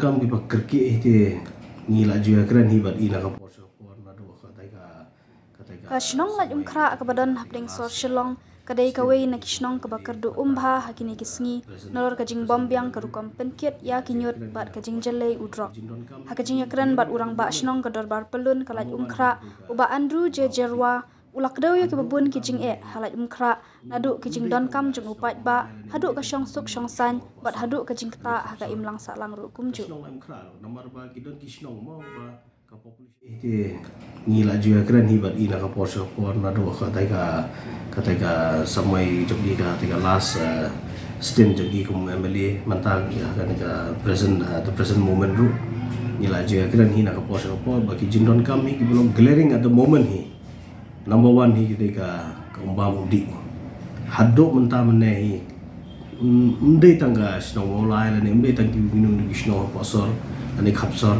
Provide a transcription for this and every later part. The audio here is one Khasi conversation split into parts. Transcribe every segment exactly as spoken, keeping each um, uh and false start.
kam ki ba kyrkieh hi te ngi la ju ïakren hi bad i na ka por sha ka por naduh ka tai ka, ka tai ka Ka shnong Laitumkhrah kaba don hapdeng sor Shillong ka dei kawei na ki shnong kaba kyrduh um bha ha kine ki sngi nalor ka jingbym biang ka rukom pynkit ïa ki ñiut bad ka jingjyllei u drok. Ha ka jingïakren bad u rangbah shnong ka dorbar pyllun ka Laitumkhrah, u Bah Andrew J Jyrwa, u la kdew ïa kiba bun ki jingeh ha Laitumkhrah, naduh ki jingdonkam jong u paidbah haduh ka shongsuk shongsaiñ bad haduh ka jingktah ha ka imlang sahlang ruh kumjuh. Shnong Laitumkhrah ruh namar ba ki don ki shnong mo ba ka population hi te ngi la ju ïakren hi bad i na ka por sha ka por naduh ka tai ka, ka tai ka samoi jong i ka tai ka last, uh, stint jong i kum M L A mynta ka, ka, ka present, uh, the present moment ruh ngi la ju ïakren hi na ka por sha ka por ba ki jingdonkam hi ki ba long glaring at the moment hi. Number one hi ki dei ka, ka umbam umdih. Haduh mynta mynne hi, mm, ym dei tang ka shnong Mawlai lane ym dei tang ki, ki, ki shnong Hapohsor lane Khapsor.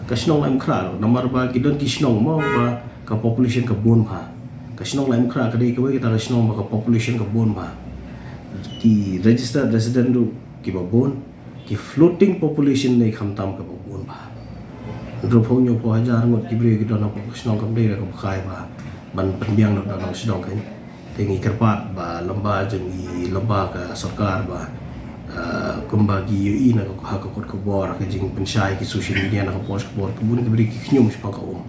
Ka shnong Laitumkhrah ruh namar ba ki don ki shnong mo ba ka population ka bun bha. Ka shnong Laitumkhrah ka dei kawei kata ka shnong ba ka population ka bun bha. Ki registered resident ruh ki ba bun. Ki floating population ne khamtam kaba bun bha. Hynriewphew hynñiewphew hajar ngut ki briew ki don hapoh ka shnong kam dei da kaba kai ba ban pynbiang da u nongshong kein. Te ngi kyrpad ba lem bad jong ngi lem bad ka sorkar ba, ah, kumba ki ïohi na ka, ha ka kot khubor, ha ka jingpynshai ki social media na ka por sha ka por, ka bun ki briew ki khñium shaphang ka um.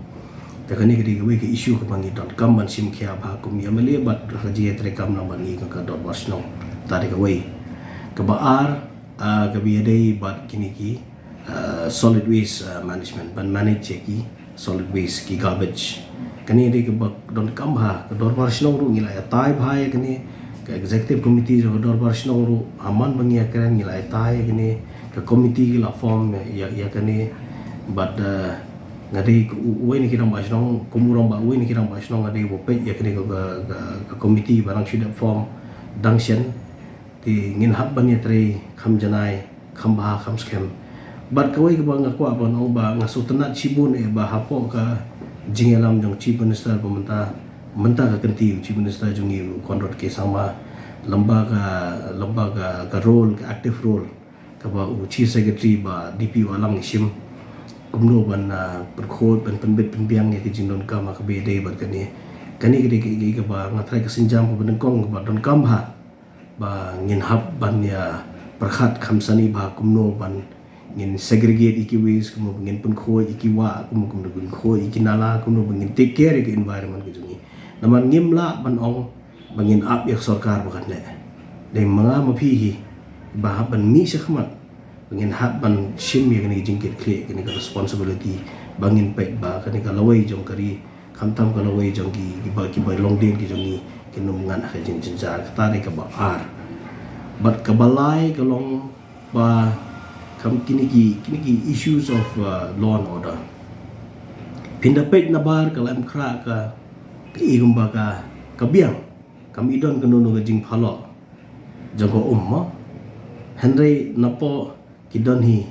Te kane ka dei kawei ka issue kaba ngi donkam ban shim khia bha kum ïa M L A bad ha ka jingïatreilang na ban ngi ka, ka dorbar shnong. Ta dei kawei. Kaba ar, ah, kaba ïadei bad kine ki, ah, solid waste, ah, management, ban manage ïa ki solid waste, ki garbage. Kane dei kaba donkam bha, ka dorbar shnong ruh ngi la ïatai bha ïa kane, ka executive committee jong ka dorbar shnong ruh ha man ba ngi ïakren ngi la ïatai ïa kane, ka committee ki la form ïa, ïa kane, bad, ah, nga dei u-, uwei na ki rangbah shnong, kum u rangbah, uwei na ki rangbah shnong nga dei uba peit ïa kane ka, ka, ka, ka committee ba dang shu dep form dang shen. Te ngin hap ban ïatrei kham janai, kham bha, kham skhem. Bad kawei kaba nga kwah ban ong ba nga sngewtynnat shibun eh ba hapoh ka jingïalam jong Chief Minister ba mynta, mynta ka kynti u Chief Minister jong ngi u Conrad K Sangma, lem bad ka, lem bad ka, ka role, ka active role kaba u Chief Secretary ba D P O Alang i shim kumno ban, ah, pynkhuid, ban pynbit pynbiang ïa ka jingdonkam ha kaba ïadei bad kane. Kane ka dei ka, ka, kaba nga tharai ka sienjam kaba nyngkong kaba donkam bha ba ngin hap ban ïa pyrkhat kham sani bha kumno ban ngin segregate ïa ki waste, kumno ban ngin pynkhuid ïa ki wah, kumno, kumno ban pynkhuid ïa ki nala, kumno ban ngin take care ïa ka environment ka jong ngi. Namar ngim lah ban ong ba ngin ap ïa ka sorkar ba kan leh. Dei ma nga ma phi hi ba hap ban mih shakhmat, ba ngin hap ban shim ïa kane ka jingkitkhlieh, kane ka responsibility, ba ngin peit ba kane ka lawei jong ka ri, khamtam ka lawei jong ki, ki ba, ki ba longdien ki jong ngi, kin ym ngat ha ka jingjynjar, kata dei kaba ar. Bad kaba lai ka long ba kham kine ki, kine ki issues of, uh, law and order. Phin da peit nabar ka Laitumkhrah ka, ka i kumba ka, ka biang, kam i don kano kano ka jingphalok jong ka um mo. Hynrei napoh ki don hi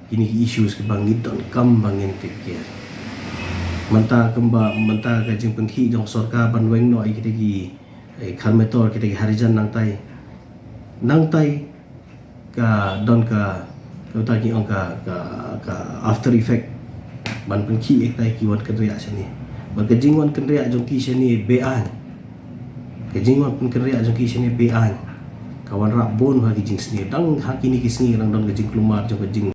kine ki issues kiba ngi donkam ba ngin take care. Mynta kumba, mynta ka jingpynkhih jong sorkar ban weng noh ïa kita ki, eh, Kharmetor, kita ki Harijan nangtai. Nangtai ka don ka, kata ki ong ka, ka, ka after effect ban pynkhih ïa kita ki wan kynriah shane. Bad ka jingwan kynriah jong ki shane be-aiñ. Ka jingwan pynkynriah jong ki shane be-aiñ. Ka wanrah bun ha ki jingsniew. Dang ha kine ki sngi dang don ka jingkulmar jong ka jing